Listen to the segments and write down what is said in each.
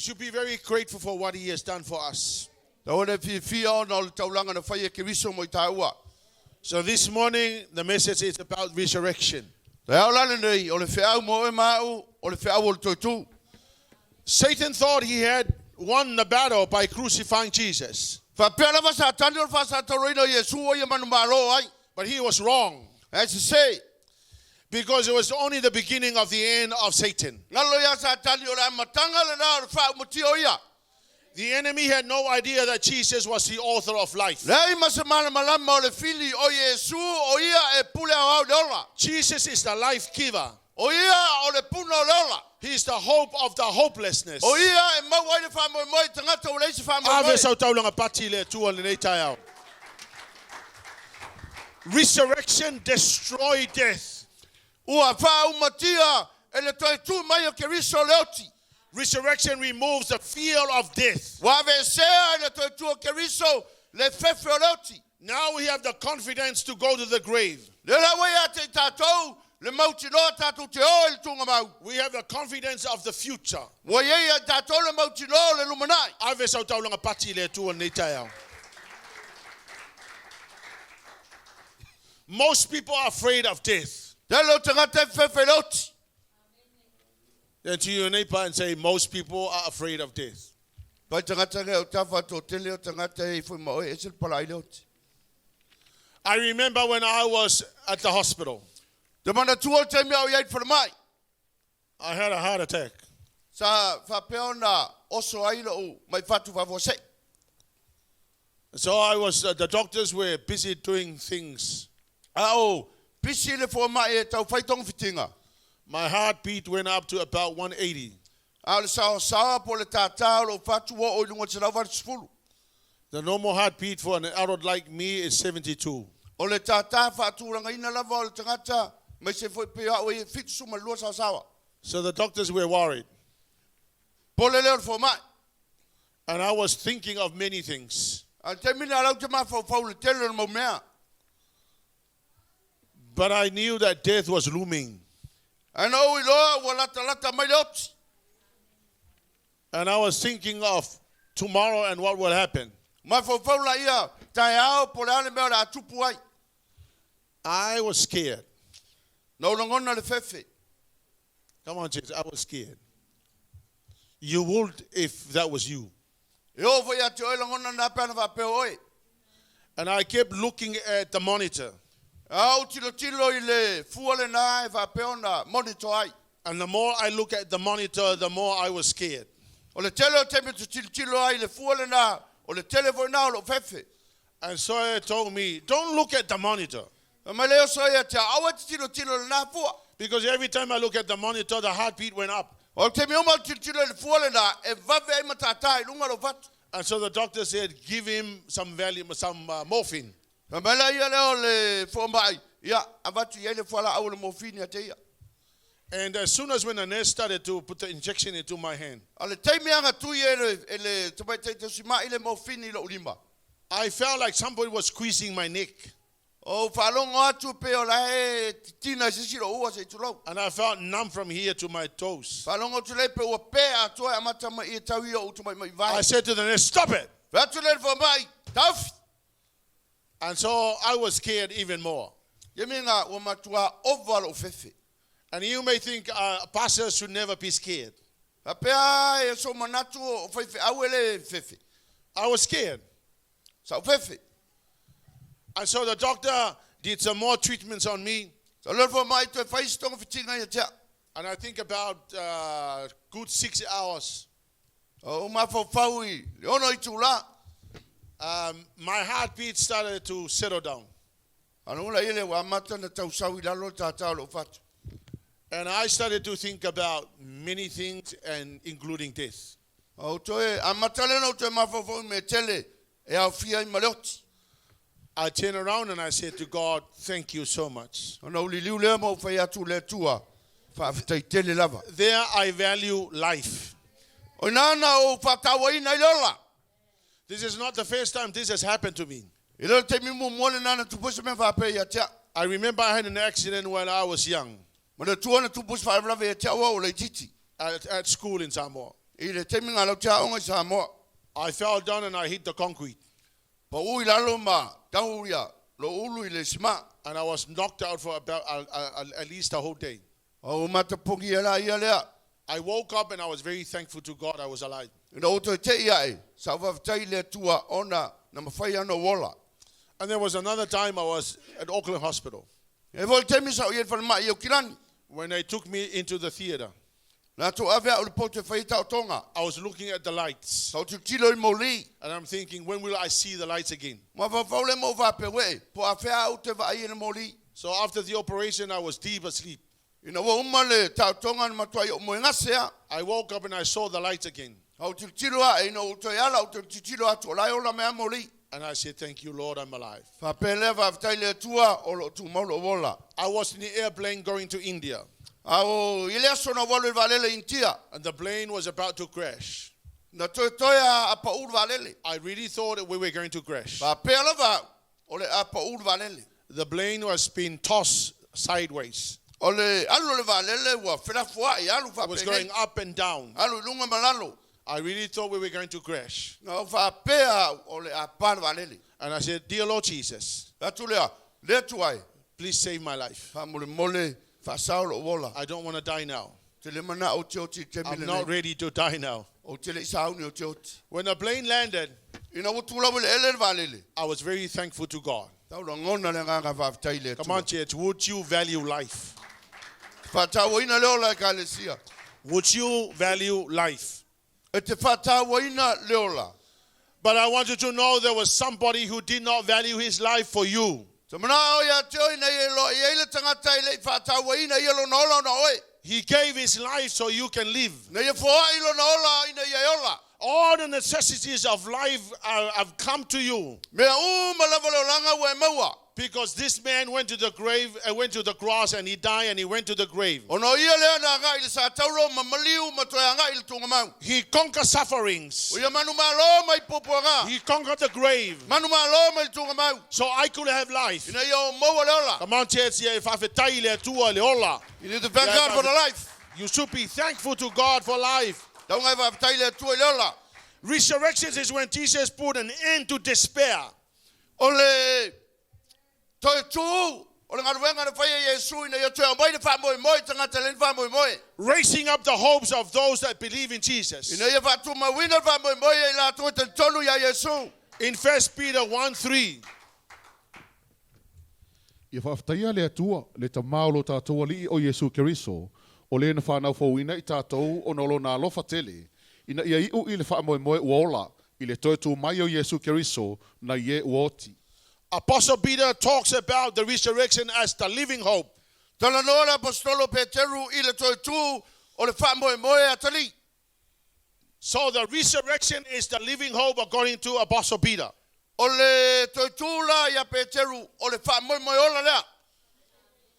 Should be very grateful for what he has done for us. Taua le fiafia ona o le taulaga na fai e Keriso mo i tāua. So this morning, the message is about resurrection. Taeao la lenei, o le feau mo oe ma a'u, o le feau o le toe tū. Satan thought he had won the battle by crucifying Jesus. Faapea lava Satani o le faasatauroina o Iesu ua ia manumalo ai. But he was wrong. Ae sesē. Because it was only the beginning of the end of Satan. Galo iā Satani o le amataga lenā o le faaumatia o ia. The enemy had no idea that Jesus was the author of life. Leai ma se malamalama o le fili o Iesu o ia e pule aoao i le ola. Jesus is the life giver. O ia o le puna o le ola. He is the hope of the hopelessness. O ia e maua ai le faamoemoe i tagata ua leai se Ave faamoemoe. sau taulaga pati i le Atua i lenei taeao. Resurrection destroy death. Ua faaumatia e le toe tū mai o Keriso le oti. Resurrection removes the fear of death. Ua aveesea e le toe tū o Keriso le fefe o le oti. Now we have the confidence to go to the grave. Lea la ua ia te i tātou le mautinoa tātou te o i le tūngamau. We have the confidence of the future. Ua i ai ia i tātou le mautinoa o le lumanai. Ave sau taulaga pati i le Atua i lenei taeao. Most people are afraid of death. Tele o tagata e fefe i le oti. Then to your neighbor and say, most people are afraid of death. Pai tagata lea o tafa to tele o tagata e ifo i ma oe e ese le pala ai le oti. I remember when I was at the hospital. Te manatua o le taimi a o i ai i le falemai. I had a heart attack. Sa faapea ona oso ai lo'u mai fatu faafuasei. So I was, the doctors were busy doing things. A o pisi le fomai e tau fai togafitiga. My heartbeat went up to about 180. A o le saoasaoa po o le tātā o lo'u fatu ua oo i luga o le 180. The normal heartbeat for an adult like me is 72. O le tātā faatulagaina lava o le tagata, aemaise foi pei o a'u e 72 saoasaoa. So the doctors were worried. Pole lea o le fomai. And I was thinking of many things. A o le taimi lena lau te mafaufau i le tele o le mau mea. But I knew that death was looming. Ae na ou iloa ua latalata mai le oti. And I was thinking of tomorrow and what will happen. Mafaufau laia, taeao po o le a le mea o le a tupu ai. I was scared. Na ou lagona le fefe. Come on, church, I was scared. You would if that was you. E oo foi ia te oe lagona na pe ana faapea o oe. And I kept looking at the monitor. A ou tilotilo i le fua lenā e faapea ona monitor ai. And the more I look at the monitor, the more I was scared. O le tele o taimi ou te tilotilo ai i le fua lenā, o le tele foi nā o lou fefe. And Sawyer told me, don't look at the monitor. Fai mai lea o Sawyer ia te au, Aua e te tilotilo i lenā fua. Because every time I look at the monitor, the heartbeat went up. O le taimi uma ou te tilotilo i le fua lenā, e vave ai ma tātā i luga lou fatu. And so the doctor said, give him some Valium, some morphine. Fai mai la ia lea o le fomai, Ia, avatu i ai le fualaau o le mofini ia te ia. And as soon as when the nurse started to put the injection into my hand. A le taimi aga tui e le, e le tamaitai tausima'i le mofini i lo'u lima. I felt like somebody was squeezing my neck. Ou faalogo atu pei o la e titina i se isi lo'u ua se i tulou. And I felt numb from here to my toes. Faalogo atu lea pei ua pea atoa e amata mai i e tau i o'u tamaima'i vae. I said to the nurse, stop it! Fai atu lea i le fomai, Taofi! And so I was scared even more. Ia me ngā ua matua ova lo'u fefe. And you may think a pastor should never be scared. Faapea e sou manatu o faifeau e le fefe. I was scared. Sa ou fefe. And so the doctor did some more treatments on me. Sa lea le fomai toe fai se togafitiga ia te au. And I think about good 6 hours. Ou mafaufau i le ono itulā. My heartbeat started to settle down. Alo la ia lea ua amata ona tausau i lalo le tātā o lou fatu. And I started to think about many things and including death. Ou toe amata lea ona ou toe mafaufau i mea tele e aofia ai ma le oti. I turned around and I said to God, thank you so much. Ona ou liliu lea ma ou fai atu i le Atua, faafetai tele lava. There I value life. O ina na ou faatauaina ai le ola. This is not the first time this has happened to me. E le o le taimi muamua lenā na tupu ai se mea faapea ia te au. I remember I had an accident when I was young. Manatua na tupu se faalavelave ia te au a o laitiiti. At school in Samoa. I le taimi nga lau te aoga i Samoa. I fell down and I hit the concrete. Pau i lalo ma tau ia lo ulu i le sima. And I was knocked out for about at least a whole day. O matapogi e la ia lea. I woke up and I was very thankful to God I was alive. Ina o toe te ia e, sa uwhawhitai le Atua ona na mawhai ana wola. And there was another time I was at Auckland Hospital. E fo le taimi sa o i e whalemai i Aukilani. When they took me into the theater. Na tō ave au le poto e whai tau tonga. I was looking at the lights. Sa o tilo i moli. And I'm thinking, when will I see the lights again? Ma whawhau le mo whape we, po a whea au te vai e le moli. So after the operation, I was deep asleep. Ina ua uma le tau tonga na matua i o moe ngasea. I woke up and I saw the lights again. Au tilo a ina o toe ala o te tilo atu o lai ola mea moli. And I said, thank you, Lord, I'm alive. Whapele whawhitai le Atua o lo tū maulo wola. I was in the airplane going to India. A o i le aso na walu i valele Intia. And the plane was about to crash. Na toe toe a pa uru valele. I really thought that we were going to crash. Whapea lava o le a pa uru valele. The plane was being tossed sideways. O le alu le valele ua whirafua i alu It was going whapene. up and down. Alu i lunga malalo. I really thought we were going to crash. Na o whapea o le a pa le valele. And I said, dear Lord Jesus, Atu lea, le atu ai. please save my life. Whamole mole, whasao lo wola. I don't want to die now. Te le mana o te oti te I'm mile not nei. ready to die now. O te le isauni o te oti. When the plane landed, Ina o tūla wele ele le valele. I was very thankful to God. Tau la ngona le nganga whawhitai le Come on, atua. church. Would you value life? Whātāwaina le ola e ka le sia. Would you value life? E te whātāwaina le ola. But I want you to know there was somebody who did not value his life for you. Te mana o ia te oi nei e lo i eile tangata i le whātāwaina ia lo na ola ona oe. He gave his life so you can live. Nei e foa i lo na ola ina ia e ola. All the necessities of life have come to you. Mea uma lava le olanga ua e maua. Because this man went to the grave, went to the cross, and he died, and he went to the grave. Ono ia lea na ngai le sa tauro ma maliu ma toe ngai le tunga mau. He conquered sufferings. O ia manu malo mai pupuanga. He conquered the grave. Manu malo mai tunga mau. So I could have life. Ina ia o maua le ola. Come on, church, ia e whawhetai le Atua le ola. You need to thank God for the life. You should be thankful to God for life. Tau ngai whawhetai le Atua i le ola. Resurrection is when Jesus put an end to despair. O le toi tū, o le ngaruenga na whaia Yesu ina ia toe mai le wha moi tangata le wha moi. Raising up the hopes of those that believe in Jesus. Ina ia wha mawina wha moi i la tō te tolu ia Yesu. In 1 Peter 1:3. Ia whawhitaia le atua, le ta maolo tātou ali o Yesu Keriso, o le na whanau fauina i tātou o nolo nā lofa tele, ina ia iu i le wha moe moe uola, i le toi tū mai o Yesu Keriso, na ie uoti. Apostle Peter talks about the resurrection as the living hope. Tala noa le apostolo Peteru i le toi tū o le wha moe moe atali. So the resurrection is the living hope according to Apostle Peter. O le toi tū la ia Peteru o le wha moe moe ola lea.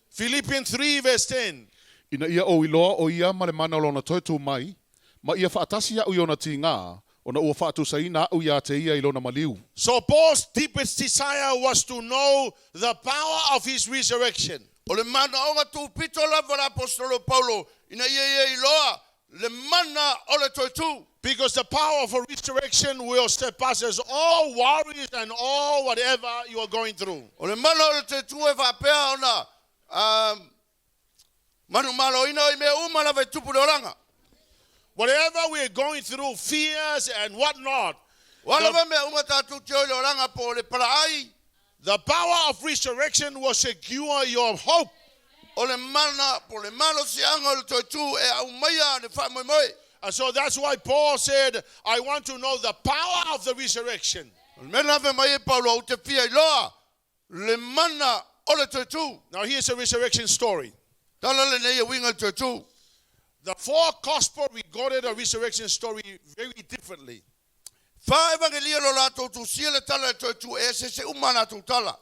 Philippians 3 verse 10. Ina ia o iloa o ia ma le mana o lona toi tū mai, ma ia whaatasi au i ona tingā, ona ua whaatusaina au ia te ia i lona maliu. So Paul's deepest desire was to know the power of his resurrection. O le mana o ngā tūpito lava le apostolo Paulo ina ia ia iloa le mana o le toi tū. Because the power of a resurrection will surpass all worries and all whatever you are going through. O le mana o le toi tū e whapea ona manu malo ina o i mea uma lava i tupu le oranga. Whatever we are going through, fears and whatnot, Wala mea uma tātou te oi le oranga po le paraai. the power of resurrection will secure your hope. O le mana po le malo sianga o le toi tū e au maia le wha moe moe. And so that's why Paul said, I want to know the power of the resurrection. O le mea lave mai e Paulo au te fia iloa le mana o le toi tū. Now here's a resurrection story. Tala le nei e winga le toi tū. The four gospels recorded a resurrection story very differently. Wha evangelia lo lātou tū sia le tala le toi tū e se se uma lātou tala.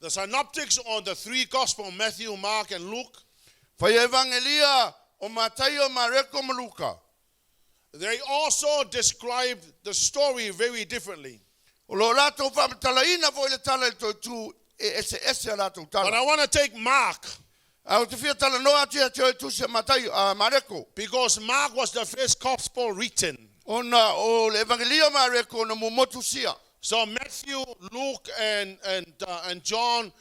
The synoptics on the three gospels, Matthew, Mark, and Luke, Whai evangelia o Mataio, Mareko, ma Luka. they also described the story very differently. O lo lātou whamatalaina fo i le tala le toi tū e ese ese a lātou But tala. I want to take Mark. A o te fia tala noa atu ia te oe tusi a Mataio, a Mareko. Because Mark was the first gospel written. Ona o le evangelio Mareko na muamua tusia. So Matthew, Luke, and John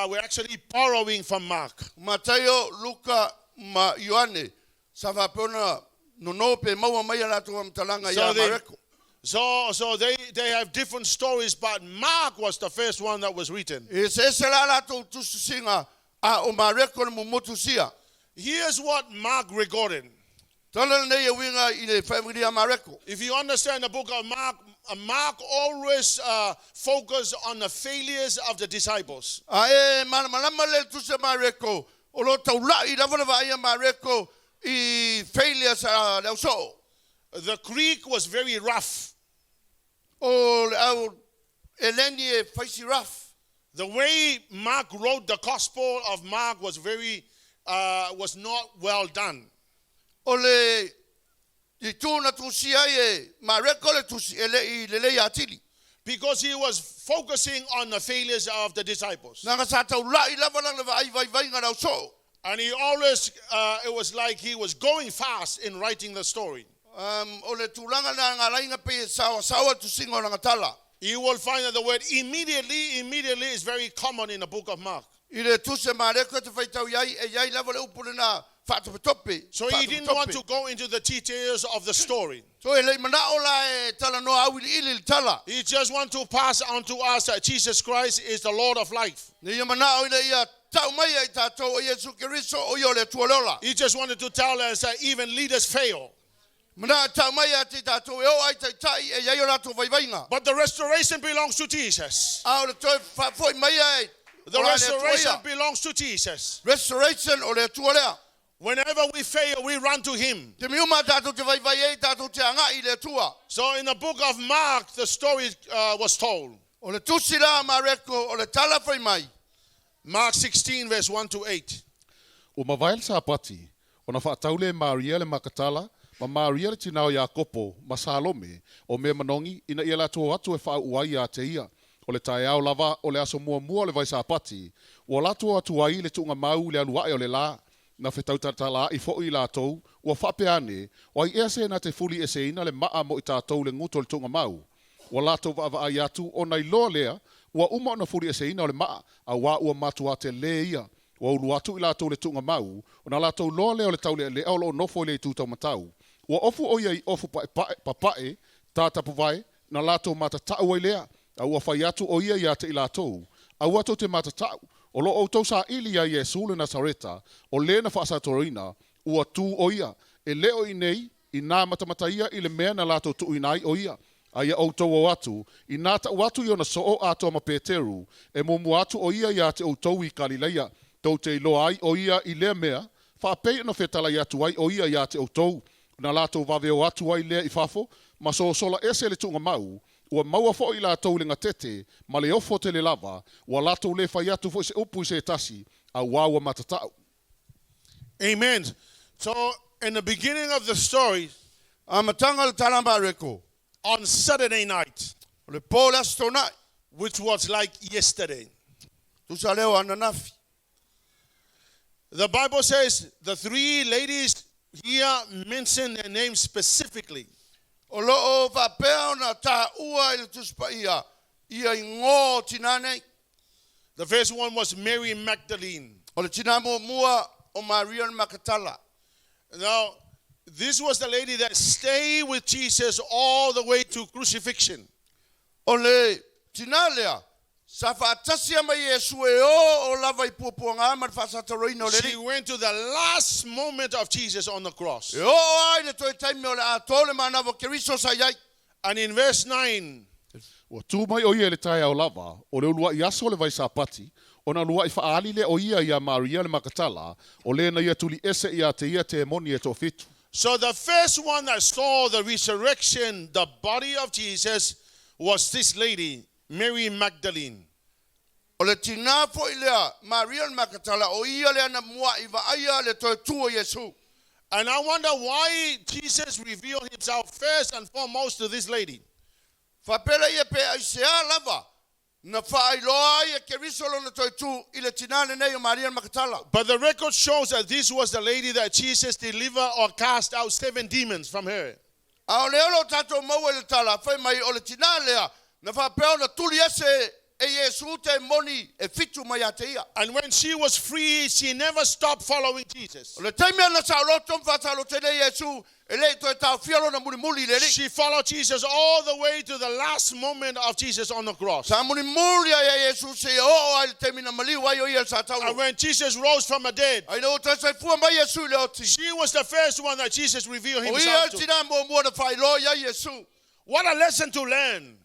were actually borrowing from Mark. Mataio, Luka ma Ioane. Sa faapea ona nono pe maua mai a latou faamatalaga So ia they, Mareko. so they have different stories, but Mark was the first one that was written. E eseese la latou tusitusiga a o Mareko na muamua tusia. Here's what Mark recorded. Tala lenei e uiga i le faevangelia a Mareko. If you understand the book of Mark, Mark always focused on the failures of the disciples. A e malamalama le tusi a Mareko, o lo taulai lava le vaai a Mareko i failures a le ausoo. The Greek was very rough. O le au Eleni e faisi rough. The way Mark wrote the Gospel of Mark was not well done. O le i tū na tusi ai e Mareko le tusi e le i le lei atili. Because he was focusing on the failures of the disciples. Nanga sa taulai lava lana vaai vai vai ngā rau soo. And it was like he was going fast in writing the story. O le tulaga na ngā lainga pe e sawa sawa tusinga o langa tala. You will find that the word immediately, immediately is very common in the book of Mark. I le tusi Mareko te whaitau iai e iai lava le upu lena whaatopetope. So he didn't want to go into the details of the story. So e lei manao la e tala noa au ili ili le tala. He just want to pass on to us that Jesus Christ is the Lord of life. Ne ia manao ina ia tau mai ai tātou o Iesu Keriso o ia o le Atua le ola. He just wanted to tell us that even leaders fail. Mana tau mai a te tātou e o ai tai tai e iai o rātou vaivainga. But the restoration belongs to Jesus. A o le toi whaafoi mai ai. The o la le Atua restoration ia. belongs to Jesus. Restoration o le Atua lea. Whenever we fail, we run to him. Te miuma tātou te vaivai e tātou te anga i le Atua. So in the book of Mark, the story was told. O le tusi la Mareko o le tala whai mai. Mark 16, verse 1 to 8. Ua mavae le Sapati, ona faatau lea e Maria le Makatala, ma Maria le tinā o Iakopo, ma Salome, o mea manogi, ina ia latou o atu e faauu ai ia te ia. O le taeao lava o le aso muamua o le vaisapati, ua latou o atu ai i le tuugamau i le alu ae o le lā, na fetautatalaa'i fo'i i latou, ua faapea ane, o ai ea se na te fulieseina le maa mo i tatou i le gutu o le tuugamau. Ua latou vaavaai atu, ona iloa lea, ua uma ona fulieseina o le maa, auā ua matuā telē ia. Ua ulu atu i latou i le tuugamau, ona latou iloa lea o le taulealea o loo nofo i le itu taumatau. Ua ofu o ia i ofu paepae, papae, tatapuvae, na latou matatau ai lea, a ua fai atu o ia ia te i latou. Aua tou te matatau, o lo outou saili ia Iesu le Nasareta, o le na faasatoloina, ua tu o ia, e le o i inei, ina matamata ia i le mea na latou tuuina ai o ia. A ia outou o atu, ina ta'u atu i ona soo atoa ma Peteru, e muamua atu o ia ia te outou i Kalileia, tou te iloa ai o ia i lea mea, faapei ona fetalai atu ai o ia ia te outou, na latou vave o atu ai lea i fafo, ma sosola ese le tuugamau, ua maua fo'i latou le gatete, ma le ofo tele lava, ua latou le fai atu fo'i se upu i se tasi, auā ua matatau. Amen. So in the beginning of the story, Amataga le tala Mareko. On Saturday night, O le pō le aso Toonai. Which was like yesterday, Tusa lea o ananafi. the Bible says the three ladies here mention their names specifically. O lo o faapea ona tāua i le tusipaia ia igoa o tinā nei. The first one was Mary Magdalene. O le tinā muamua o Maria le Makatala. Now, this was the lady that stayed with Jesus all the way to crucifixion. O le tinā lea, sa faatasi mai Iesu e o o lava i puapuaga ma le faasatoloina o le She Alii. went to the last moment of Jesus on the cross. E oo ai le toe taimi o le atoa le manava o Keriso sa iai. And in verse 9, Ua tu mai o ia i le taeao lava, o le uluai aso o le vaisapati, ona luai faali lea o ia ia Maria le Makatala, o le na ia tuli ese ia te ia temoni e toafitu. So the first one that saw the resurrection, the body of Jesus, was this lady, Mary Magdalene. O le tinā fo'i lea, Maria le Makatala, o ia lea na mua'i vaaia le toe tu o Iesu. And I wonder why Jesus revealed himself first and foremost to this lady. Faapea ia pe aisea lava. Na faailoa ai e Keriso lona toe tū i le tinā lenei o Maria Makatala. But the record shows that this was the lady that Jesus delivered or cast out seven demons from her. A o lea o lo o tatou maua i le tala, fai mai o le tinā lea na faapea ona tuli ese e Iesu temoni e fitu mai ia te ia. And when she was free, she never stopped following Jesus. O le taimi na saoloto ma faasaolotene Iesu, e le i toe taofia lona mulimuli i le Alii. She followed Jesus all the way to the last moment of Jesus on the cross. Sa mulimuli ai ia Iesu seia oo ai i le taimi na maliu ai o ia i le And sa-tauro. when Jesus rose from the dead, A ina ua toe soifua mai Iesu i le oti, she was the first one that Jesus revealed o ia himself le to. tinā muamua na faailoa i ai Iesu. What a lesson to learn.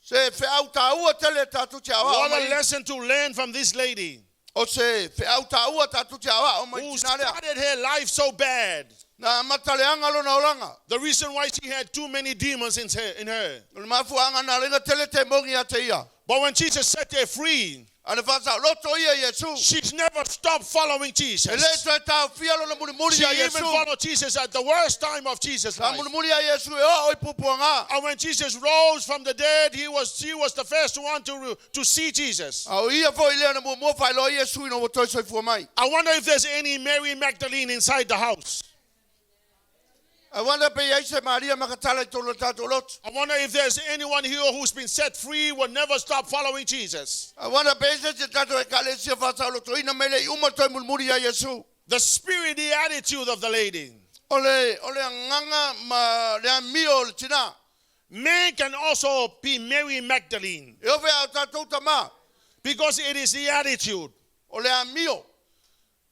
Se feau tāua tele tatou te aoao What a mai. lesson to learn from this lady O se feau tāua tatou te aoao mai who tinā lea. started her life so bad. Na amata leaga lona olaga. The reason why she had too many demons in her. In her. O le mafuaaga na ala ai ona tele temogi ia te ia. But when Jesus set her free, A na faasaoloto ia i Iesu. she's never stopped following E le Jesus. toe taofia lona mulimuli She ia even Iesu. followed Jesus at the worst time of Jesus' Sa life. mulimuli ia Iesu e oo i puapuaga. And when Jesus rose from the dead, he was, she was the first one to see Jesus. A o ia foi lea na muamua faailoa ai Iesu ina ua toe soifua mai. I wonder if there's any Mary Magdalene inside the house. I wonder pe i ai se Maria Makatala i totonu o le tatou lotu. I wonder if there's anyone here who's been set free will never stop following Jesus. I wonder pe i ai se isi o tatou ekalesia faasaolotoina mai le i uma toe mulimuli ia Iesu. The spirit, the attitude of the lady. O le, o le agaga ma le amio o le tinā. Men can also be Mary Magdalene E oo foi ia o tatou tamā. because it is the attitude. O le amio.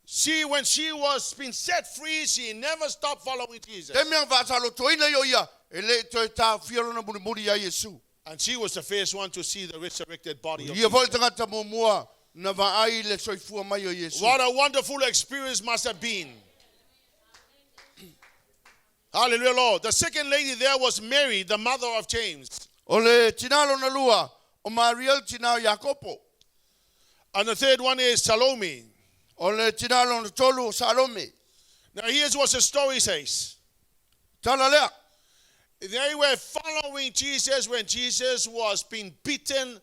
She, when she was been set free, she never stopped following Jesus. Taimi na faasaolotoina ai o ia, e le i toe taofia lona mulimuli ia Iesu. And she was the first one to see the resurrected body of Ia foi Jesus. le tagata muamua na vaai i le soifua mai o Iesu. What a wonderful experience must have been. Hallelujah, Lord. The second lady there was Mary, the mother of James. O le tinā lona lua, o Maria le tinā o Iakopo. And the third one is Salome. O le tinā lona tolu o Salome. Now, here's what the story says. Tala lea. They were following Jesus when Jesus was being beaten,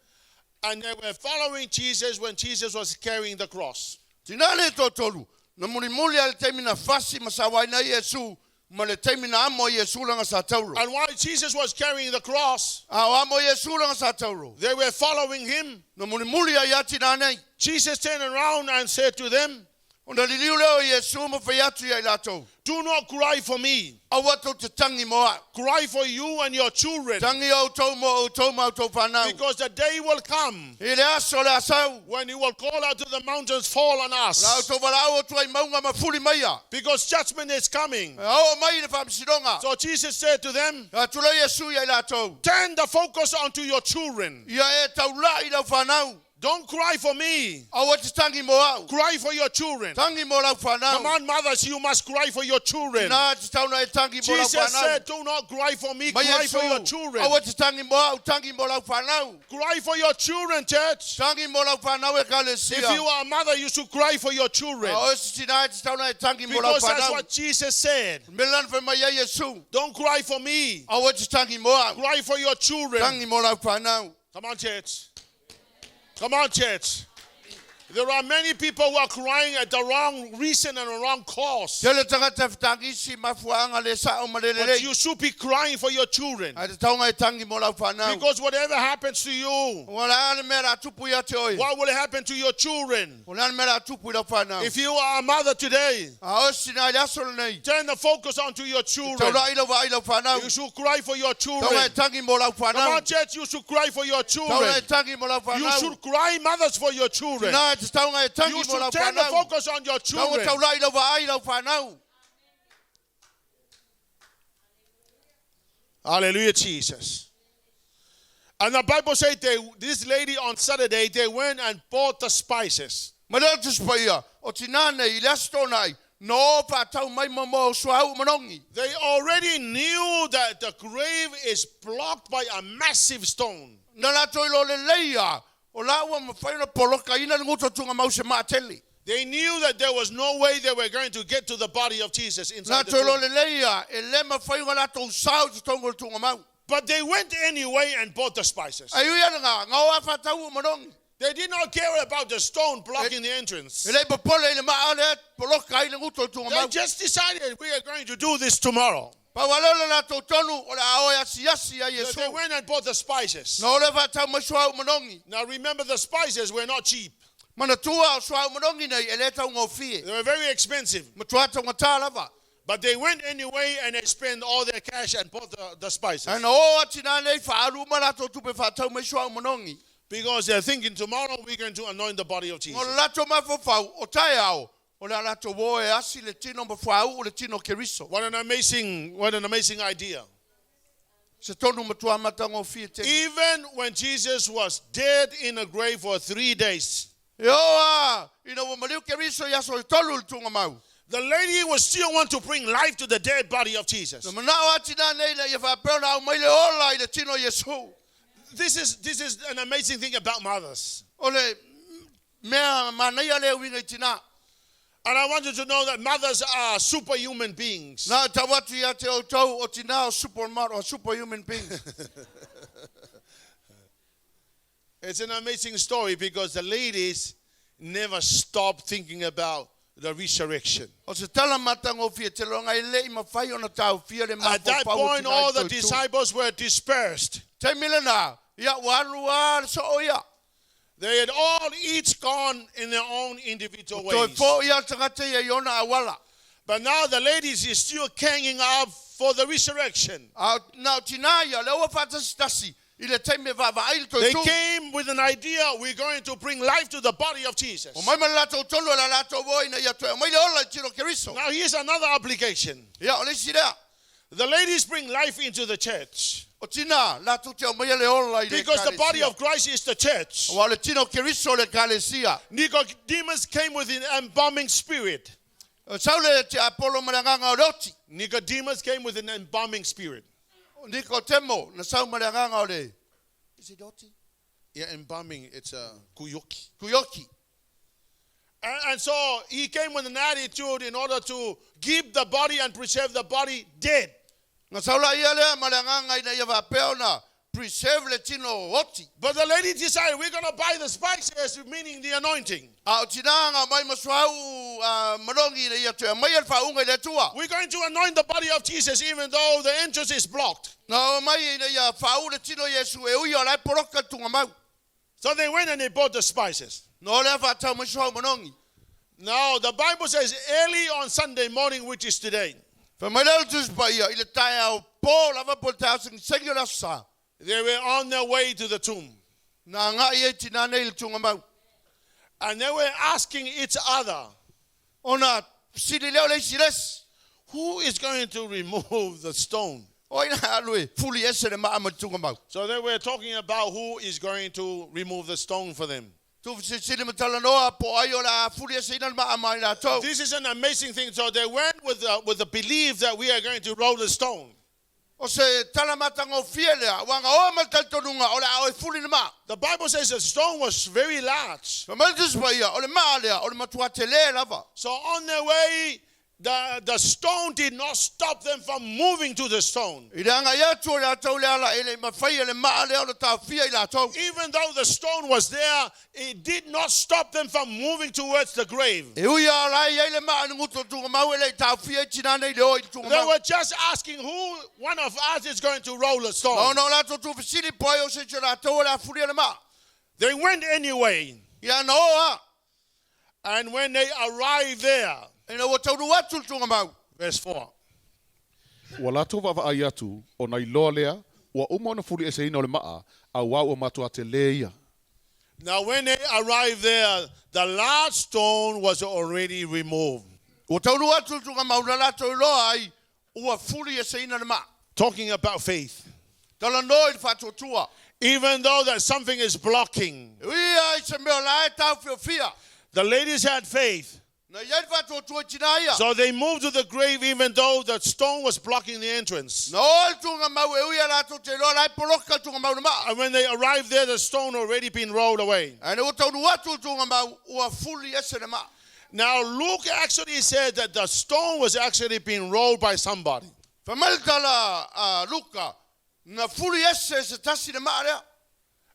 and they were following Jesus when Jesus was carrying the cross. Tinā le toatolu, na mulimuli lava i le taimi na fasi ma sauaina ai Iesu, ma le taimi na amo ai Iesu lana sa-tauro. And while Jesus was carrying the cross, A o amo Iesu lana sa-tauro, they were following him. na mulimuli ai ia tinā nei. Jesus turned around and said to them, Ona liliu lea o Iesu ma fai atu ia i latou, Do not cry for me. Aua tou te tangi mo a'u. Cry for you and your children, Tangi outou mo outou ma outou fanau. because the day will come I le aso o le a sau, when you will call out to the mountains, fall on o le a us, outou valaau atu ai i mauga ma fuli maia. because judgment is coming. E oo mai le faamasinoga. So Jesus said to them, Atu lea Iesu ia i latou, Turn the focus onto your children. Ia e taula'i i lau fanau. Don't cry for me. Aua te tangi mo a'u. Cry for your children. Tangi mo lau Come fanau. on, mothers, you must cry for your children. Tinā e tatau ona e tangi mo lau Jesus fanau. said, Do not cry for me, Mai cry for your Iesu, children. aua te tangi mo a'u, tangi mo lau fanau. Cry for your children, church. Tangi mo lau fanau e If ekalesia. you are a mother, you should cry for your children. A o se tinā e tatau ona e tangi mo lau Because that's fanau. what Jesus said. Mea lea na fai mai ai Iesu, Don't cry for me. aua te tangi mo a'u, Cry for your children. tangi mo lau fanau. Come on, church. Come on, church. There are many people who are crying at the wrong reason and the wrong cause. Tele tagata e fetagisi mafuaaga le sa'o ma le But lelei. you should be crying for your children. Ae tatau ona e tangi mo lau fanau. Because whatever happens to you, Ua le a le mea o le a tupu ia te oe. what will happen to your children? O le a le mea o le a tupu i lau fanau. If you are a mother today, A o se tinā i le aso lenei, turn the focus onto your children. taula'i lau vaai i lau fanau. You should cry for your Tatau ona e children. tangi mo lau Come fanau. on, church, you should cry for your Tatau ona e children. tangi mo lau You fanau. should cry, mothers, for your children. Tinā e tatau ona e tangi You mo should lau turn the fanau. focus on your Tatau ona children. taula'i lau vaai i lau fanau. Hallelujah, Jesus. And the Bible said they, this lady on Saturday, they went and bought the spices. Ma lea Tusi Paia, o tinā nei i le Aso Toonai, na o faatau mai moamoa o suauu manogi. They already knew that the grave is blocked by a massive stone. Na latou iloa lelei a, o la ua mafai ona polokaina le gutu tuugamau i se maatele. They knew that there was no way they were going to get to the body of Jesus inside the Latou iloa tomb. lelei a, e le mafai ona latou sao i totonu o le tuugamau. But they went anyway and bought the spices. Ae ui i lena, na o lava faatau u'u manogi. They did not care about the stone blocking the entrance. E le i popole i le ma'a lea e poloka ai le guto o le They tugamau. just decided we are going to do this tomorrow. Pau lava lea o le latou tonu o le a o e asiasi iā So they Iesu. went and bought the spices. Na o lea faatau mai suauu manogi. Now remember, the spices were not cheap. Manatua o suauu manogi nei e le taugofie. They were very expensive. Matuā taugatā lava. But they went anyway and they spent all their cash and bought the spices. Ae na o lava tinā nei faaalu uma latou tupe faatau mai suauu manogi. Because they're thinking tomorrow we're going to anoint the body of O Jesus. le latou mafaufau, o taeao, o le a latou o e asi le tino ma fuauu le tino o Keriso. What an amazing idea. Se tonu matuā matagofie tele. Even when Jesus was dead in a grave for 3 days, E oo lava ina ua maliu Keriso i aso e tolu i le tugamau. the lady was still want to bring life to the dead body of Jesus. Na manao lava tinā nei ina ia faapea ona aumai le ola i le tino o Iesu. This is an amazing thing about mothers. O le mea manaia lea e uiga i tinā. And I want you to know that mothers are superhuman beings. Na tau atu ia te outou o tinā o supermodel, o superhuman beings. It's an amazing story because the ladies never stop thinking about the resurrection. O se tala matagofie tele ona e le i mafai ona taofia le At that mafaufau o point, tinā i all the toetū. disciples were dispersed. Taimi lena, ia ua alu lava le soo ia. They had all each gone in their own individual Toe ways. fo'i ia le tagata ia i ona auala. But now the ladies is still hanging up for the resurrection. A na o tinā ia, lea ua faatasitasi i le taimi e vaavaai le They toetū. came with an idea, we're going to bring life to the body of Jesus. Omai ma le latou tonu o le a latou o ina ia toe aumai le ola i tino o Keriso. Now here's another application. Ia, o le isi lea. The ladies bring life into the church O tinā, latou te aumaia le ola i le because the body ekalesia. of Christ is the church. Auā o le tino o Keriso le ekalesia. Nicodemus came with an embalming spirit. Sau le tiapolo ma le agaga o le oti. Nicodemus came with an embalming spirit. O Nikotemo, na sau ma le agaga o le. Is it oti? Yeah, embalming, it's a kuyoki. Kuioki. And so he came with an attitude in order to keep the body and preserve the body dead. Na sau la ia lea ma le agaga ina ia faapea ona preserve le tino oti. But the lady decided, we're going to buy the spices, meaning the anointing. A o tinā na aumai ma suauu manogi ina ia toe aumaia le faauuga i le Atua. We're going to anoint the body of Jesus even though the entrance is blocked. Na omai ina ia faauu le tino o Iesu e ui o la e poloka le tugamau. So they went and they bought the spices. Na o lea faatau mai suauu manogi. Now, the Bible says early on Sunday morning, which is today, Fai mai lea o le Tusi Paia i le taeao pō lava po o le taeao segisegi o le Aso Sa. they were on their way to the tomb. Na agai ai tinā nei i le tugamau. And they were asking each other, Ona fesili lea o le isi i le isi. who is going to remove the stone? O ai o le a alu e fuli ese le maa mai le tugamau. So they were talking about who is going to remove the stone for them. Tuufesilisili ma talanoa po o ai o le a fuli eseina le maa mai latou. This is an amazing thing. So they went with the belief that we are going to roll the stone. O se tala matagofie lea, ua na o ma le talitonuga o le a o e fuli le maa. The Bible says the stone was very large. Fai mai le Tusi Paia, o le maa lea, o le matuā telē lava. So on their way, the stone did not stop them from moving to the stone. I le agai atu o latou i le ala e le i mafai e le maa lea ona taofia i latou. Even though the stone was there, it did not stop them from moving towards the grave. E ui lava o la e i ai le maa i le gutu o le tugamau e le i taofia ai tinā nei i le o i le They tugamau. were just asking who one of us is going to roll the Na stone. ona o latou tuufesili po o ai o se isi o latou o le a fulia le maa. They went anyway. Ia na o lava. And when they arrived there, Ina ua taunuu atu i le tugamau. verse 4. Ua latou vaavaai atu, ona iloa lea, ua uma ona fulieseina o le maa, auā ua matuā telē ia. Now, when they arrived there, the large stone was already removed. Ua taunuu atu i le tugamau na latou iloa ai ua fulieseina le maa. Talking about faith. Talanoa i le faatuatua. Even though that something is blocking, E ui lava i se mea o la e taofiofia. the ladies had faith. Na i ai le faatuatua i tinā ia. So they moved to the grave even though the stone was blocking the entrance. Na o i le tugamau e ui a latou te iloa la e poloka le tugamau i le maa. And when they arrived there, the stone already been rolled away. Ae ina ua taunuu atu i le tugamau ua fuli ese le maa. Now, Luke actually said that the stone was actually being rolled by somebody. Fai mai le tala a Luka, Na fuli ese e se tasi le maa lea.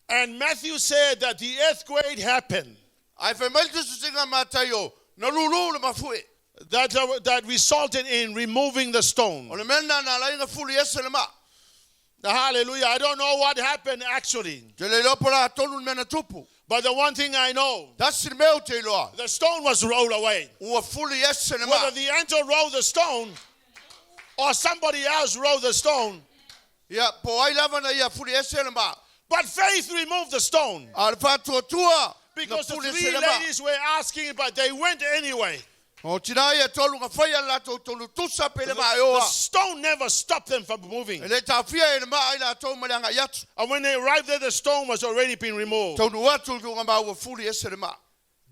And Matthew said that the earthquake happened. Ae fai mai le tusitusiga a Mataio, na lūlū le mafuie. That resulted in removing the stone. O le mea lena na ala ai ona fuli ese le maa. Now, hallelujah. I don't know what happened actually. Ou te le iloa po o le a tonu le mea na tupu. But the one thing I know, Tasi le mea ou te iloa. the stone was rolled away. Ua fuli ese le maa. Whether the angel rolled the stone or somebody else rolled the stone. Ia, po o ai lava na ia fuli ese le maa. But faith removed the stone. A o le faatuatua na Because the fuli ese three le maa. ladies were asking, but they went anyway. O tinā ia e tolu na faia le latou tonu tusa pe le maa e The oa. stone never stopped them from moving. E le taofia e le maa i latou ma le agai atu. And when they arrived there, the stone was already been removed. Taunuu atu i luga ma ua fuli ese le maa.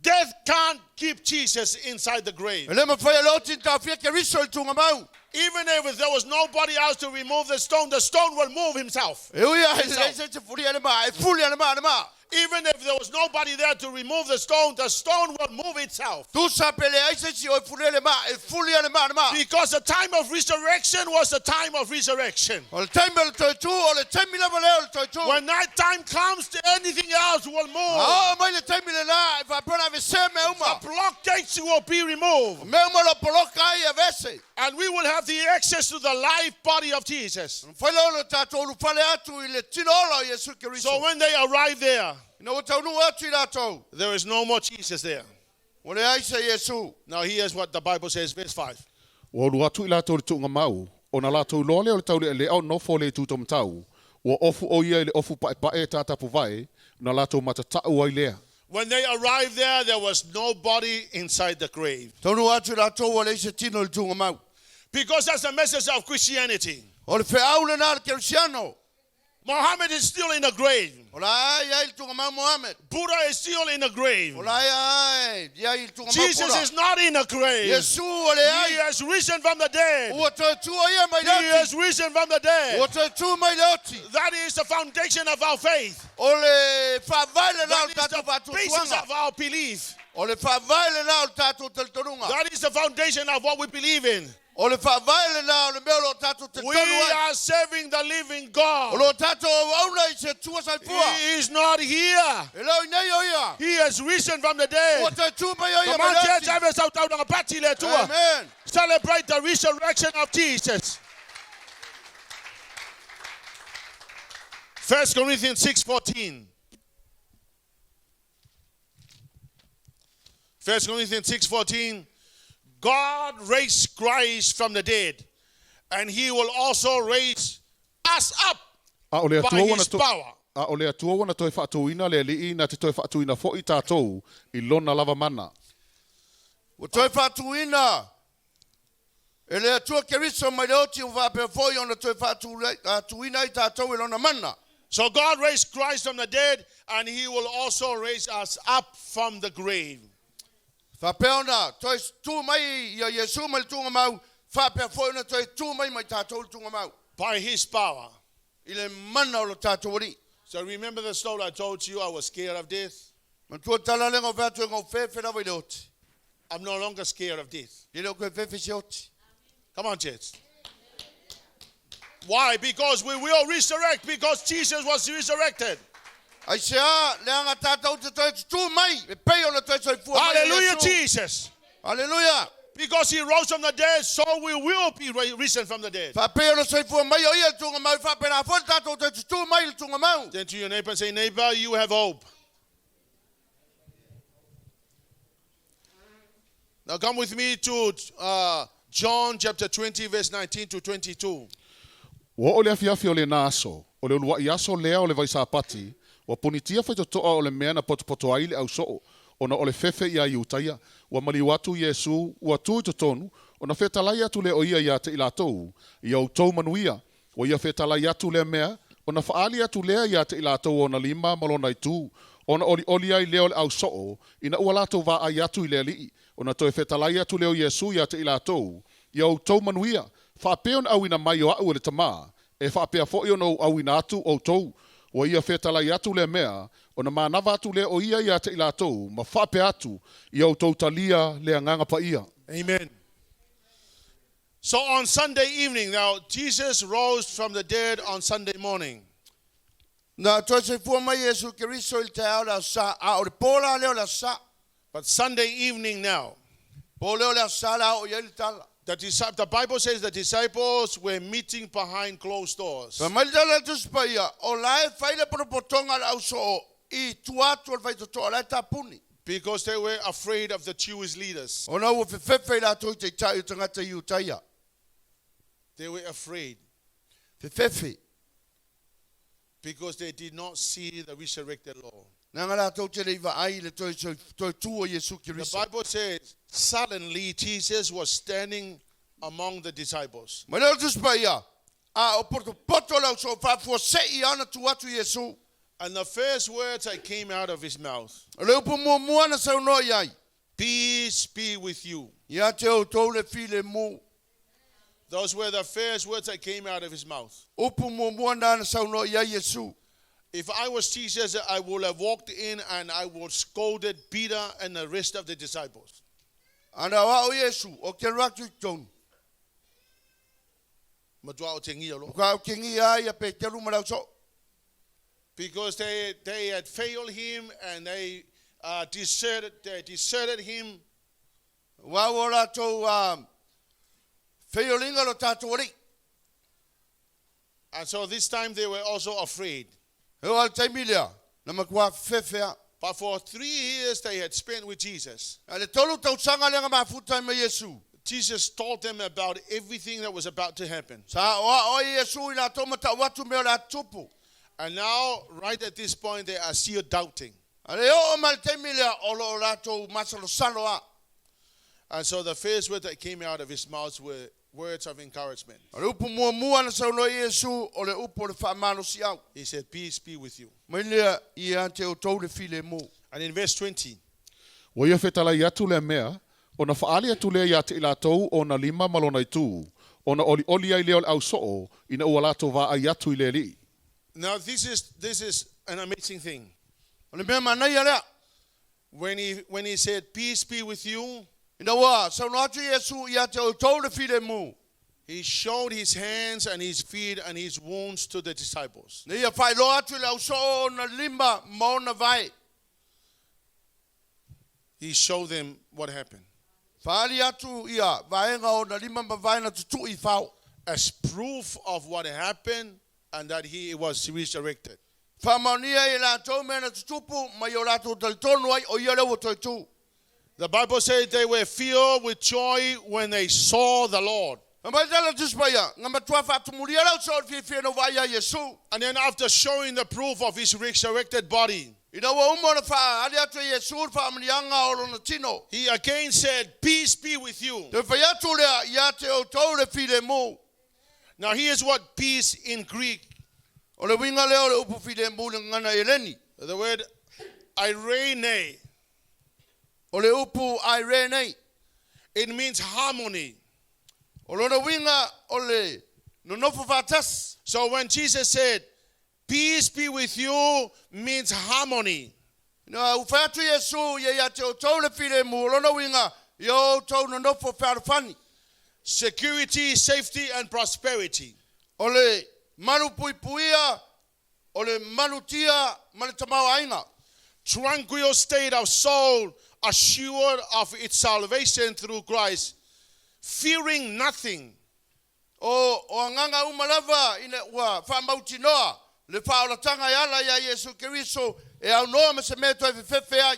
Death can't keep Jesus inside the grave. E le mafai e le oti ona taofia Keriso i le tuugamau. Even if there was nobody else to remove the stone, the stone will move himself. E ui lava e leai se isi e fulia le maa, e fuli lava le maa le maa. Even if there was nobody there to remove the stone, the stone will move itself. Tusa pe leai se isi o e fulia le maa, e fuli lava le maa le maa. Because the time of resurrection was the time of resurrection. O le taimi o le toe tu, o le taimi lava lea o le toe tu. When that time comes, anything else will move. A oo mai le taimi lenā, e faapea ona aveesea mea uma. The blockades will be removed. Mea uma o lo o poloka ai e aveese. And we will have the access to the live body of Jesus. Ona mafai lea ona tatou ulufale atu i le tino ola o Iesu Keriso. So when they arrive there, Ina ua taunuu atu i latou, there is no more Jesus there. ua leai se Iesu. Now here's what the Bible says, verse 5. Ua ulu atu i latou i le tuugamau, ona latou iloa lea o le taulealea o nofo o le itu taumatau, ua ofu ʻo ia i le ofu paʻepaʻe e tatapuvae, ona latou matatau ai lea. When they arrived there, there was nobody inside the grave. Taunuu atu i latou ua leai se tino i le tuugamau. Because that's the message of Christianity. O le feau lena a le Kerisiano. Mohammed is still in the grave. O la e i ai i le tuugamau Mohammed. Buddha is still in the grave. O la e i ai i le tuugamau Jesus Buddha. is not in the grave. Iesu ua leai. He has risen from the dead. Ua toe tu o ia mai le He oti. has risen from the dead. Ua toe tu mai le oti. That is the foundation of our faith. O le faavae lena o That le is tatou the basis faatuatuaga. of our belief. O le faavae lena o le tatou talitonuga. That is the foundation of what we believe in. O le faavae lena o le mea o lo o tatou We talitonu ai. are serving the living O God. lo o tatou auauna i se Atua soifua. He is not here. E le o i inei o ia. He has risen from the dead. Ua toe tu mai o ia Come mai on, le church, oti. have a shout out on a le Atua. Amen. Celebrate the resurrection of Jesus. 1 Corinthians 6:14. 1 Corinthians 6:14 God raised Christ from the dead and he will also raise us up A o le by Atua ua na his to- power. a o le Atua ua na toe faatuina le Alii na te toe faatuina foi tatou i lona lava mana. Ua toe faatuina e le Atua Keriso mai le oti ua faapea foi ona toe faatuina ai tatou i lona mana. So God raised Christ from the dead and he will also raise us up from the grave. Faapea ona toe tu mai ia Iesu mai le tuugamau, faapea foi ona toe tu mai ma i tatou i le tuugamau. By his power. I le mana o lo tatou Alii. So remember the story I told you I was scared of death? Manatua le tala lea na ou fai atu ai na ou fefe lava i le oti. I'm no longer scared of death. E le o koe fefe i se oti. Come on, church. Why? Because we will resurrect, because Jesus was resurrected. Aisea, leaga tatou te toe tutū mai, e pei ona toe soifua mai e Hallelujah, Iesu. Jesus. Hallelujah. Because he rose from the dead, so we will be risen from the dead. Faapei ona soifua mai o ia i le tuugamau, faapena foi le tatou toe tutū mai i le tuugamau. Then to your neighbor and say, neighbor, you have hope. Now come with me to John chapter 20, verse 19 to 22. Ua oo le afiafi o lena aso, o le uluaʻi aso lea o le Vaisapati, ua punitia faitotoa o le mea na potopoto ai le ausoo, ona o le fefe iā Iutaia. Ua maliu atu Iesu, ua tu i totonu, ona fetalai atu lea o ia iā te i latou, Ia outou manuia. Ua ia fetalai atu lea mea, ona faaali atu lea iā te i latou ona lima ma lona itu, ona olioli ai lea o le ausoo, ina ua latou vaai atu i le Alii, ona toe fetalai atu lea o Iesu iā te i latou, Ia outou manuia, faapea ona auina mai o aʻu e le Tamā, e faapea foi ona ou auina atu outou. Ua ia fetalai atu lea mea, ona manava atu lea o ia iā te i latou, ma faapea atu, Ia outou talia le Agaga Paia. Amen. So on Sunday evening, now Jesus rose from the dead on Sunday morning. Na toe soifua mai Iesu Keriso i le taeao o le Aso Sa, a o le pō la lea o le Aso Sa. But Sunday evening now, Pō lea o le Aso Sa la oo i ai le tala. the Bible says the disciples were meeting behind closed doors. Fai mai le tala a le Tusi Paia, o la e fai le potopotoga a le ausoo i tua atu o le faitotoa la e tapuni. Because they were afraid of the Jewish leaders. Ona ua fefefe i latou i taitai o tagata Iutaia. They were afraid. Fefefe. Because they did not see the resurrected Lord. Leaga latou te le i vaai i le toe toe tū o Iesu The Keriso. Bible says, suddenly Jesus was standing among the disciples. Mai lea o le Tusi Paia, a o potopoto le ausoo faafuasei lava ona tu atu Iesu. And the first words that came out of his mouth, O le upu muamua na saunoa i ai. Peace be with you. Ia te outou le filemu. Those were the first words that came out of his mouth. Upu muamua na na saunoa i ai Iesu. If I was Jesus, I would have walked in and I would scolded Peter and the rest of the disciples. Ana o au Iesu, o te alu atu i totonu. Matua o te ngia lo. O ka o te ngia ai a Peteru ma le ausoo. Because they had failed him and they, deserted, they deserted him. Aua ua latou feioliga lo tatou Alii. And so this time they were also afraid. E oo lava i le taimi lea, na matua fefefe lava. But for 3 years they had spent with Jesus. A le tolu tausaga lea na mafuta ai ma Iesu. Jesus taught them about everything that was about to happen. Sa aoao ai Iesu i latou ma tau atu mea o le a tutupu. And now, right at this point, they are still doubting. A le oo mai le taimi lea, o lo o latou masalosalo lava. And so the first word that came out of his mouth were words of encouragement. O le upu muamua na saunoa ai Iesu, o le upu o le faamalosiau. He said, Peace be with you. Mai lea, ia te outou le filemu. And in verse 20. Ua ia fetalai atu lea mea, ona faaali atu lea ia te i latou ona lima ma lona itu, ona olioli ai lea o le ausoo, ina ua latou vaai atu i le Alii. Now this is, this is an amazing thing. O le mea manaia lea. When he, when he said, Peace be with you. Ina ua saunoa atu Iesu ia te outou le filemu. He showed his hands and his feet and his wounds to the disciples. Na ia faailoa atu i le ausoo ona lima ma ona vae. He showed them what happened. Faaali atu ia vaega ona lima ma vae na tutui i fao. As proof of what happened and that he was resurrected. Faamaonia ai e latou mea na tutupu ma i o latou talitonu ai o ia lea ua toe tu. The Bible says they were filled with joy when they saw the Lord. Fai mai tala Tusi Paia, Nga matua faatumulia le ausoo i le fiafia ina ua vaai ia Iesu. And then after showing the proof of his resurrected body. Ina ua uma ona faaali atu e Iesu le faamanuiaga o lona tino. He again said, Peace be with you. Toe fai atu lea, Ia te outou le filemu. Now here's what peace in Greek. O le uiga lea o le upu filemu i le gagana Eleni. The word eirene. O le upu eirene. It means harmony. O lona uiga o le nonofo faatasi. So when Jesus said, Peace be with you, means harmony. Ina ua fai atu Iesu, Ia ia te outou le filemu, o lona uiga, ia outou nonofo fealofani. Security, safety and prosperity. O le malupuipuia, o le malutia ma le tamaoaiga. Tranquil state of soul, assured of its salvation through Christ, fearing nothing. O, o agaga uma lava ina ua faamautinoa le faaolataga e ala iā Iesu Keriso e aunoa ma se mea e toe fefefe ai.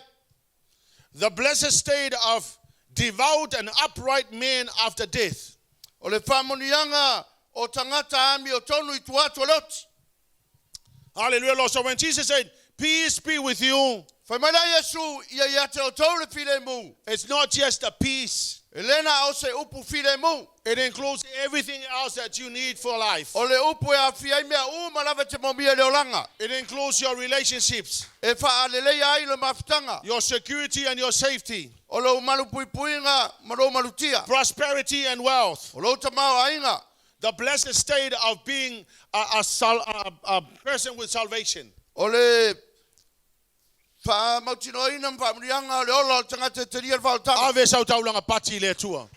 The blessed state of devout and upright men after death. O le faamanuiaga o tagata amiotonu i tua atu o le oti. Hallelujah, Lord. So when Jesus said, Peace be with you. Fai mai la Iesu, Ia ia te outou le filemu. It's not just a peace. E le na o se upu filemu. It includes everything else that you need for life. O le upu e aafia ai mea uma lava e te maumia i le olaga. It includes your relationships. E faaleleia ai le mafutaga. Your security and your safety. O lou malupuipuiga ma lou malutia. Prosperity and wealth. O lou tamaoaiga. The blessed state of being a, a, a, a person with salvation. O le faamautinoaina ma faamanuiaga o le ola o le tagata e talia le faaolataga. Ave sau taulaga pati i le Atua.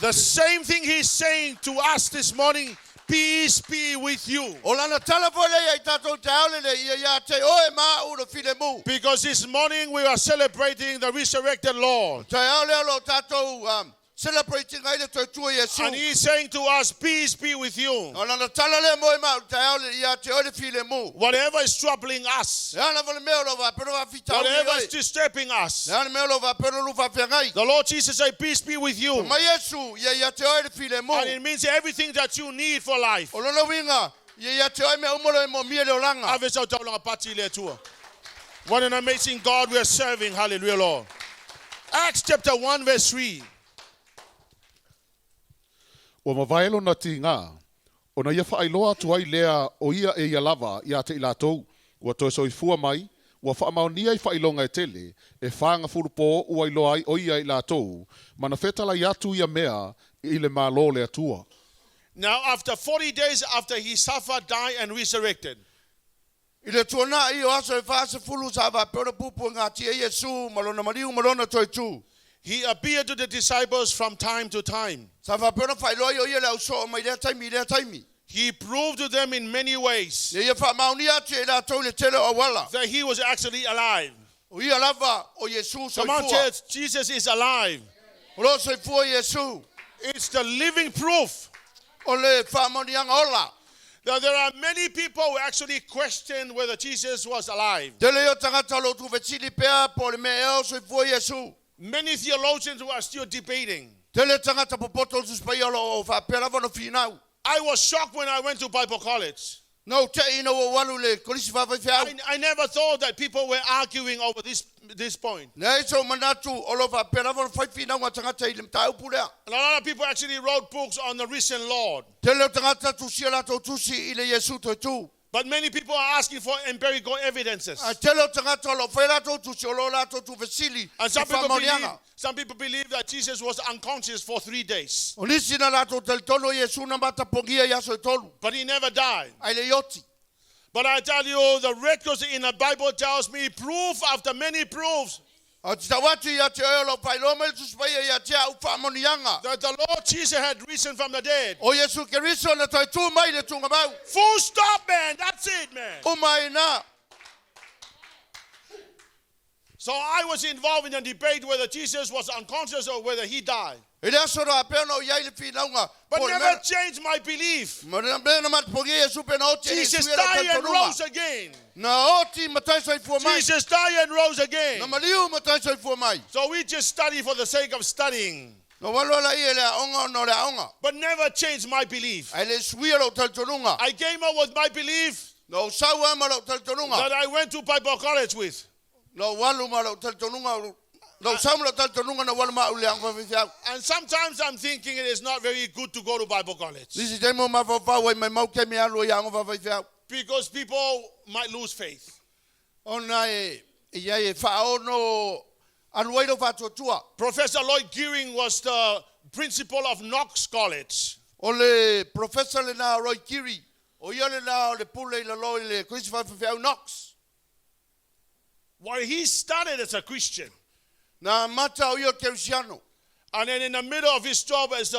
The same thing he's saying to us this morning, peace be with you. O lana tala foi lea ia i tātou te aole le ia ia te oe ma au le file mu. Because this morning we are celebrating the resurrected Lord. Te aole o lo tātou celebrating ai le toe tua Iesu. And he's saying to us, peace be with you. O lana tala lea mo e ma au te aole ia te oe le file mu. Whatever is troubling us, Le ana vale mea o lo wā pero wā whita whatever is disturbing us, Le ana mea o lo wā pero lu wā whiangai. the Lord Jesus said, peace be with you. Ma Iesu ia ia te oe le file mu. And it means everything that you need for life. O lona winga ia ia te oe mea umolo e mo mia le olanga. Ave sau taulaga pati i le Atua. What an amazing God we are serving. Hallelujah, Lord. Acts chapter 1, verse 3. Ua mavae lona tigā, ona ia faailoa atu ai lea o ia e ia lava iā te i latou, ua toe soifua mai, ua faamaonia i faailoga e tele, e 40 pō ua iloa ai o ia i latou, ma na fetalai atu ia mea i le Malo o le Atua. Now, after 40 days after he suffered, died, and resurrected, I le tuanai i o aso e 40 sa wā pero pupu ngā tia Iesu ma lona mariu ma lona toe tū. he appeared to the disciples from time to time. Sa wā pero whailoa i o ia le au soa mai lea taimi lea taimi. He proved to them in many ways Le ia wha mauni atu e rātou le tele o wala. that he was actually alive. O ia lava o Iesu Come on, soifua. church, Jesus is alive. O lo soifua Iesu. It's the living proof O le whaamaonianga ola. that there are many people who actually question whether Jesus was alive. Tele o tangata lo tu vetili pea po le mea eo soifua Iesu. Many theologians who are still debating. Tele tangata popoto o suspai o lo o whaapea lava no whinau. I was shocked when I went to Bible college. No te ina o walu le kolisi whawhai whiau. I never thought that people were arguing over this point. Nei so manatu o lo whaapea lava no whai whinau ngā tangata i le mtāupu lea. And a lot of people actually wrote books on the risen Lord. Tele o tangata tusia lato tusi i le Iesu toe tū. But many people are asking for empirical evidences. A tele o tangata o lo whai lato tusi o lo lato tu vesili And i whaamaonianga. some people believe that Jesus was unconscious for 3 days. O nisi na lato tele tonu Iesu na matapongia i aso e tolu. But he never died. Ai le ioti. But I tell you, the records in the Bible tells me proof after many proofs A te tawatu i a te oe o lo whailoa mai le tusipaia i a te au whaamaonianga. that the Lord Jesus had risen from the dead. O Iesu Keriso na toe tū mai le tūnga mau. Full stop, man. That's it, man. O mai nā. So I was involved in a debate whether Jesus was unconscious or whether he died. E le aso roa pea no iai le whinaunga. But never changed my belief. Ma na mea na matapongia Iesu pe na oti e Jesus Iesu e lau died and talitonunga. rose again. Na oti matai soifua mai. Jesus died and rose Na again. maliu matai soifua mai. So we just study for the sake of studying, Na walo ala i e le aonga o no le aonga. but never change my belief. Ai le suia lau talitonunga. I came up with my belief Na o sau ama lau talitonunga. that I went to Bible college with. Na o walu ma lau talitonunga. Na o sau ma lau talitonunga na walu ma au le anga whawhiwhiau. And sometimes I'm thinking it is not very good to go to Bible college Nisi te mo mawhawhau ai mai mau ke me alu i anga whawhiwhiau. because people might lose faith. Ona e ia e whaono alu ai lau whātuatua. Professor Lloyd Geering was the principal of Knox College. O le professor le nā Roy Kiri. O ia le nā o le pule i lalo i le Chris Whawhiwhiau Knox. Well, he started as a Christian. Nā mata o ia Kerisiano. And then in the middle of his job as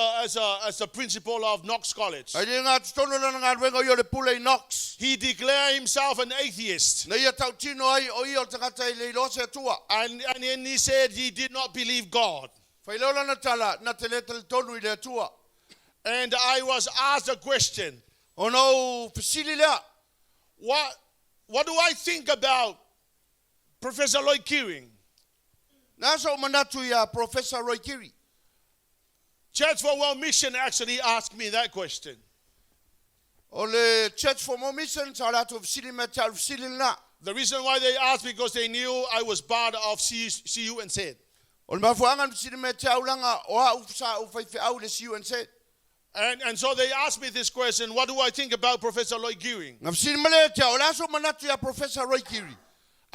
a principal of Knox College, Ai le ngā tutono lana ngā ruenga o ia le pule i Knox. he declared himself an atheist. Na ia tautino ai o ia o tangata i le iloa se atua. And then he said he did not believe God. Whaileo lana tala, na te le tele tonu i le atua. And I was asked a question. O nau fisili lea. What do I think about Professor Lloyd Kearing? Nā sa o manatu ia Professor Roy Kiri. Church for World Mission actually asked me that question. O le Church for More Mission, sa rātou fisili me te alu fisili lena. The reason why they asked because they knew I was part of CUNZ. O le mafuanga ni fisili me te aulanga o au sa au whaiwhi au le CUNZ. And so they asked me this question, what do I think about Professor Lloyd Geering? Ngā fisili male te au, o manatu ia Professor Roy Kiri.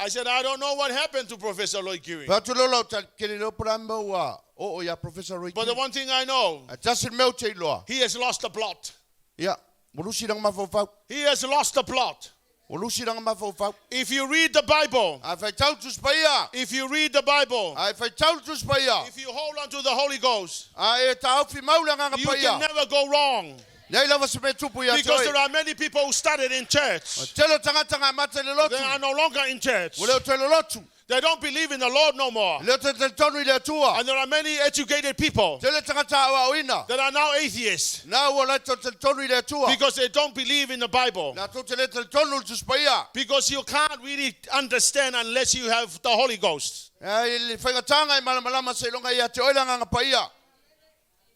I said, I don't know what happened to Professor Lloyd Geering. Pā tu lolo, ta kere leo pura ua o o ia Professor Roy But the Kiri. one thing I know, A tasi meo te iloa. he has lost the plot. Ia, molusi rang mawhawhau. He has lost the plot. Ua lusi lana mafaufau. If you read the Bible, A e faitau le Tusi Paia, if you read the Bible, a e faitau le Tusi Paia, if you hold on to the Holy Ghost, a e taofi mau le Agaga you can Paia, never go wrong. leai lava se mea tupu ia te Because oe. there are many people who started in church. Tele o tagata nga amata i le They lotu, are no longer in church. ua le o toe le lotu, They don't believe in the Lord no more. e le o toe talitonu i le Atua. And there are many educated people Tele tagata aoaoina, that are now atheists na ua latou talitonu i le Atua. because they don't believe in the Bible. Latou te le talitonu i le Tusi Paia. Because you can't really understand unless you have the Holy Ghost. Ai le faigataga e malamalama seiloga ia te oe le Agaga Paia.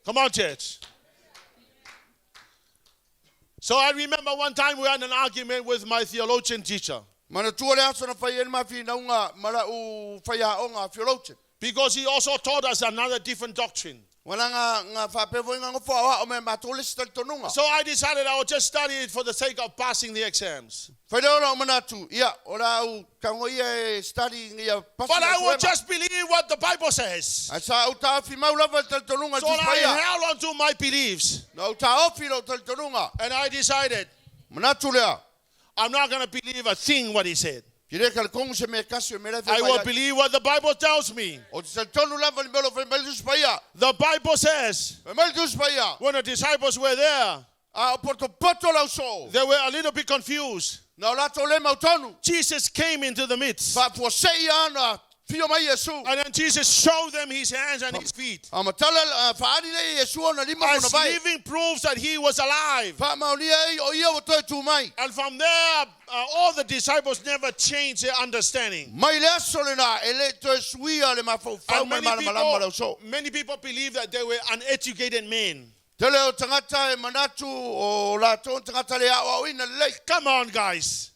Come on, church. So I remember one time we had an argument with my theologian teacher Manatua le aso na fai ai le mafinauga ma la'u faiaoga theologian. because he also taught us another different doctrine. Ua laga ga faapea foi ga gofo aoa'o mai matou le isi talitonuga. So I decided I would just study it for the sake of passing the exams. Fai lea o la'u manatu, ia, o le a ou tago ia e study ina ia pasi But lau I will suega. just believe what the Bible says. Ae sa ou taofi mau lava i le talitonuga i le So Tusi I Paia. held on to my beliefs Na ou taofi i lou talitonuga. and I decided Manatu lea, I'm not going to believe a thing what he said. ke le talitonu se mea e tasi o mea la e fai I mai will ai. believe what the Bible tells me. Ou te talitonu lava i le mea o lo o fai mai le Tusi Paia. The Bible says Fai mai le Tusi Paia, when the disciples were there, a o potopoto lau soo. they were a little bit confused. Na o latou le mautonu. Jesus came into the midst. Faafuasei ana fio mai Iesu. And then Jesus showed them his hands and his feet. A matala a faali lea i Iesu ona lima As kona vai. living proofs that he was alive. Faamaonia ai o ia ua toe tu mai. And from there, all the disciples never changed their understanding. Mai le aso lena e le toe suia le mafaufau And ma le many malamalama lau people, soo. many people believe that they were uneducated men. Tele o tagata e manatu o latou ni tagata le aoaoina lelei. Come on, guys.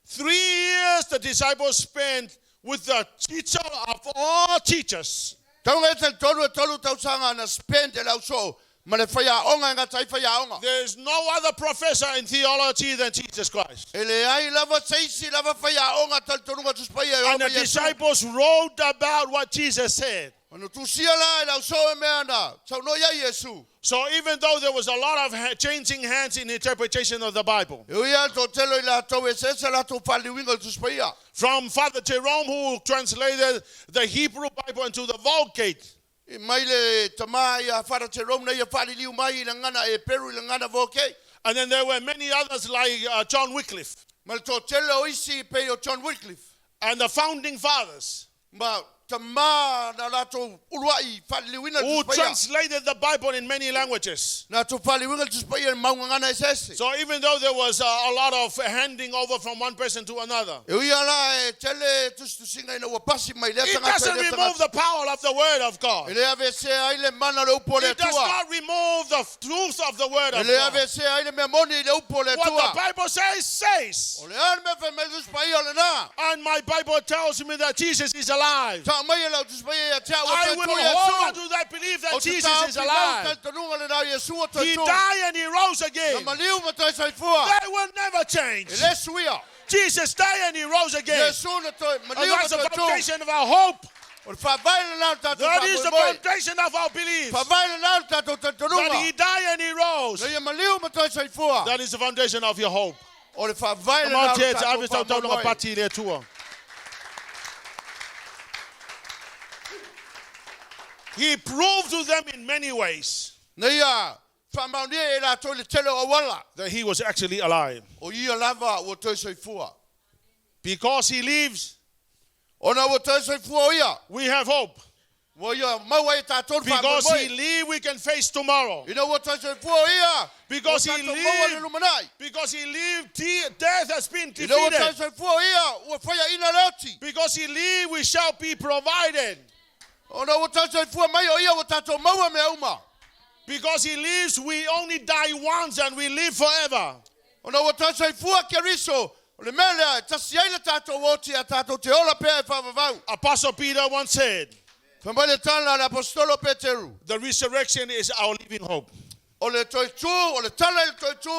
3 years the disciples spent with the teacher of all teachers. Tauga e talitonu e tolu tausaga na spend e lau soo ma le faiaoga e gata ai faiaoga. There is no other professor in theology than Jesus Christ. E leai lava se isi lava faiaoga talitonuga Tusi Paia e oo And the mai Iesu. disciples wrote about what Jesus said. Ona tusia la e lau soo e mea na saunoa iai Iesu. So even though there was a lot of changing hands in interpretation of the Bible, E ui a le toatele i latou e eseese latou faaliliuina o le Tusi Paia. from Father Jerome, who translated the Hebrew Bible into the Vulgate, I mai le tamā ia Fara Jerome na ia faaliliu mai i le gagana Eperu i le gagana Vulgate. and then there were many others like John Wycliffe Ma le toatele o isi pei o John Wycliffe. and the founding fathers Ma tamā na latou ulua'i faaliliuina le who Tusi Paia. translated the Bible in many languages. Na latou faaliliuina le Tusi Paia i mau gagana eseese. So even though there was a lot of handing over from one person to another, E ui ala e tele tusitusiga ina ua pasi mai lea it tagata i doesn't lea remove tagata. the power of the Word of E God. le avesea ai le mana o le upu o le It does Atua. not remove the truth of the Word E of le God. avesea ai le mea moni i le upu o le What the Atua. Bible says, says. O le a le mea fai mai le Tusi Paia o lena. And my Bible tells me that Jesus is alive. Tau mai e lau Tusi Paia ia te au I toe will tu hold on Iesu. to that belief O that te Jesus is taofi mau alive. talitonuga lena o Iesu o toe He tu. died and he rose Na again. maliu ma toe soifua. That will never change. E le suia. Jesus died and he rose again. Iesu na toe And maliu ma that's the toe tu. foundation of our hope. O le faavae lena o le tatou That is the faamoemoe. foundation of our belief. Faavae lena o le tatou That talitonuga. he died and he rose. Na ia maliu ma toe soifua. That is the foundation of your hope. O le faavae Come lena on, o le church. tatou Ave sau taulaga faamoemoe. pati i le Atua. He proved to them in many ways Na ia faamaonia e latou i le tele o auala. that he was actually alive. O ia lava ua toe soifua. Because he lives, Ona ua toe soifua o ia. we have hope. Ua ia maua e tatou le Because he faamoemoe. lives, we can face tomorrow. Ina ua toe soifua o ia. Because ua he tatou maua le lived. lumanai. Because he lived, death has been Ina ua toe defeated. soifua o ia, ua faiaina le oti. Because he lived, we shall be provided. Ona ua toe soifua mai o ia, ua tatou maua mea uma. Because he lives, we only die once and we live forever. Ona ua toe soifua Keriso, o le mea lea, e tasi ai le tatou oti a tatou te ola pea e faavavau. Apostle Peter once said, Fai mai le tala a le apostolo Peteru. The resurrection is our living hope. O le toe tu, o le tala i le toe tu,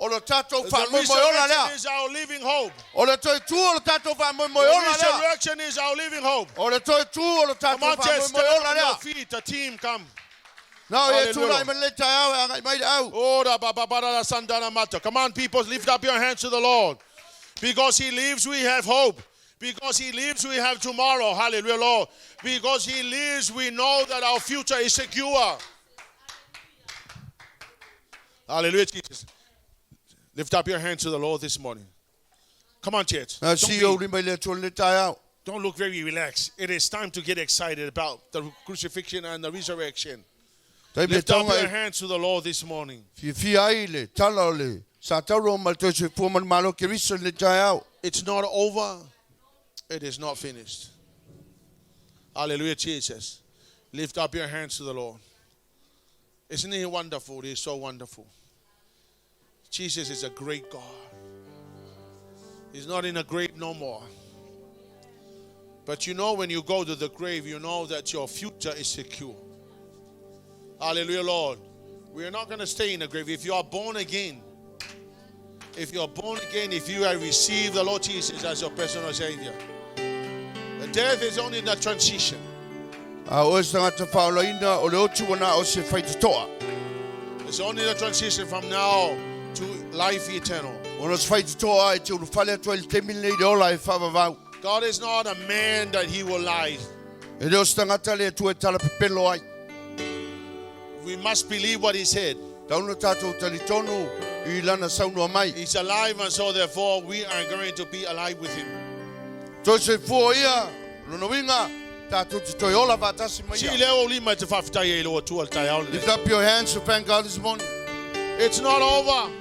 o le tatou The faamoemoe ola resurrection lea. is our living hope. O le toe tu o le tatou faamoemoe The ola lea. resurrection is our living hope. O le toe tu o le Come tatou on, church, faamoemoe stand ola on your lea. feet. The team come. Na o e Hallelujah. tūrai mai le taeao e agai mai le au. Oh, da ba ba ba da da sandana mata. Come on, people, lift up your hands to the Lord. Because he lives, we have hope. Because he lives, we have tomorrow. Hallelujah, Lord. Because he lives, we know that our future is secure. Hallelujah, Jesus. Lift up your hand to the Lord this morning. Come on, church. Na Don't, si be- o lima i le Atua le taeao. don't look very relaxed. It is time to get excited about the crucifixion and the resurrection. Taimi e Lift up taonga your e hands to the Lord this morning. fiafia ai le tala o le sa tauro ma le toe soifua ma le malo Keriso i le taeao. It's not over. It is not finished. Hallelujah, Jesus. Lift up your hands to the Lord. Isn't he wonderful? He is so wonderful. Jesus is a great God. He's not in a grave no more. But you know, when you go to the grave, you know that your future is secure. Hallelujah, Lord. We are not going to stay in the grave. If you are born again, if you are born again, if you have received the Lord Jesus as your personal Savior, the death is only the transition. A oe se tagata faaolaina o le oti ua na o se faitotoa. It's only the transition from now to life eternal. Ona se faitotoa e te ulufale atu ai le taimi lenei i le ola e faavavau. God is not a man that he will lie. E le o se tagata le Atua e talapepelo ai. We must believe what he said. Tatau ona tatou talitonu i lana saunoa mai. He's alive, and so therefore we are going to be alive with him. Toe soifua ia, lona uiga, tatou te toe ola faatasi ma Si ia. leo o lima e te faafetai ai i le Atua i le taeao lenei. Lift up your hands to thank God this morning. It's not over.